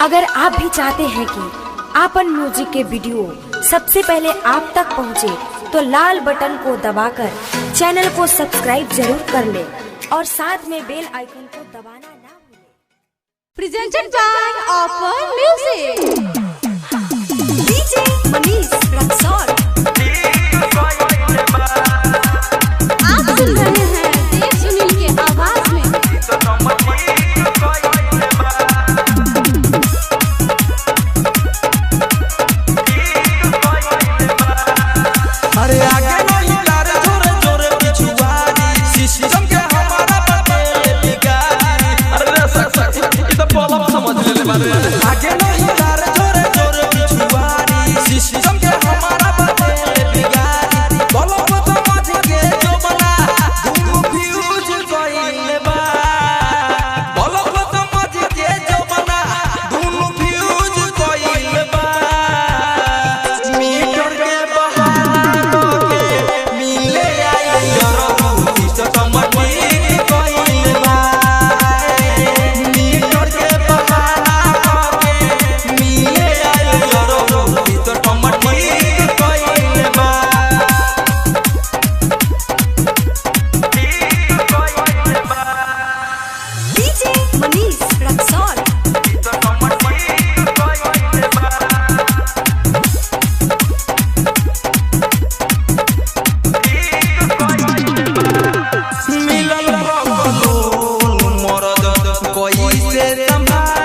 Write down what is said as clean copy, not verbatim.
अगर आप भी चाहते हैं कि आपन म्यूजिक के वीडियो सबसे पहले आप तक पहुंचे, तो लाल बटन को दबाकर चैनल को सब्सक्राइब जरूर कर ले और साथ में बेल आइकन को दबाना ना भूलें। Presented by Offer Music. DJ Manish Raxaul. आप सुन रहे हैं देव सुनील के आवाज में। अरे आगे नहीं तारे जोरे जोरे पिछुआरी सिस्टम के हमारा बटे बिगारी। अरे सर सर ई तो बलब समझ लेले बारे। आगे नहीं तारे जोरे जोरे पिछुआरी सिस्टम के हमारा बटे बिगारी। बलब समझ के जो बना दुनु फ्यूज कइले बा। बलब समझ के जो बना दुनु फ्यूज कइले बा। मीटर के बहाना के मिले आई डरो सिस्टम ठीक कइले बा। मीटर के बहाना के मिले आई डरो सिस्टम ठीक कइले बा। डीजे मनीष रक्सौल। मिलल रखलो मरद कैसे संभाली।